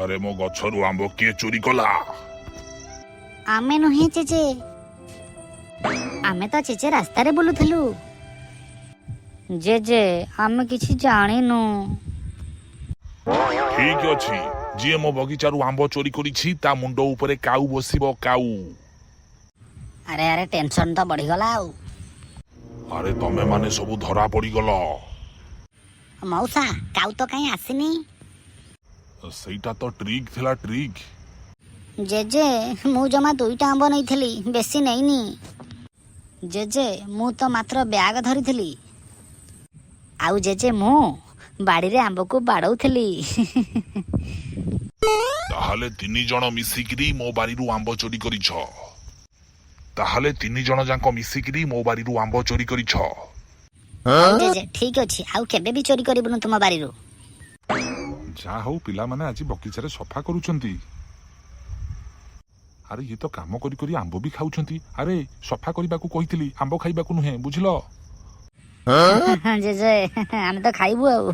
ଆରେ, ମୋ ଗଛରୁ ଆମ୍ବ କିଏ ଚୋରି କଲା? ଆମେ ନୁହେଁ ଜେଜେ, ଆମେ ତ ଜେଜେ ରାସ୍ତାରେ ବୁଲୁଥିଲୁ। ଜେଜେ, ଆମେ କିଛି ଜାଣିନୁ। ଠିକ ଅଛି, ଯିଏ ମୋ ବଗିଚାରୁ ଆମ୍ବ ଚୋରି କରିଛି, ତା ମୁଣ୍ଡ ଉପରେ କାଉ ବସିବ, କାଉ। ଆରେ ଆରେ, ଟେନସନ ତ ବଢିଗଲା ଆଉ। ଆରେ, ତମେ ମାନେ ସବୁ ଧରା ପଡିଗଲ। ମଉସା, କାଉ ତ କାହିଁ ଆସିନି? ସେଇଟା ତ ଟ୍ରିକ୍ ଥିଲା, ଟ୍ରିକ୍। ଜେଜେ, ମୁଁ ଜମା ଦୁଇଟା ଆମ୍ବ ନେଇଥିଲି, ବେଶୀ ନେଇନି। ଜେଜେ, ମୁଁ ତ ମାତ୍ର ବ୍ୟାଗ ଧରିଥିଲି। ଆଉ ଜେଜେ, ମୁଁ ବାଡ଼ିରେ ଆମ୍ବକୁ ବାଡ଼ଉଥିଲି। ତାହେଲେ ତିନି ଜଣ ମିଶିକିରି ମୋ ବାରିରୁ ଆମ୍ବ ଚୋରି କରିଛ। ତାହେଲେ ତିନି ଜଣ ଯାକ ମିଶିକିରି ମୋ ବାରିରୁ ଆମ୍ବ ଚୋରି କରିଛ। ହଉ ଜେଜେ, ଠିକ ଅଛି, ଆଉ କେବେ ବି ଚୋରି କରିବୁନୁ ତୁମ ବାରିରୁ। ଯାହା ହଉ, ପିଲାମାନେ ଆଜି ବଗିଚାରେ ସଫା କରୁଛନ୍ତି। ଆରେ, ଇଏ ତ କାମ କରି କରି ଆମ୍ବ ବି ଖାଉଛନ୍ତି। ଆରେ, ସଫା କରିବାକୁ କହିଥିଲି, ଆମ୍ବ ଖାଇବାକୁ ନୁହେଁ, ବୁଝିଲ? ଜେଜେ, ଆମେ ତ ଖାଇବୁ ଆଉ।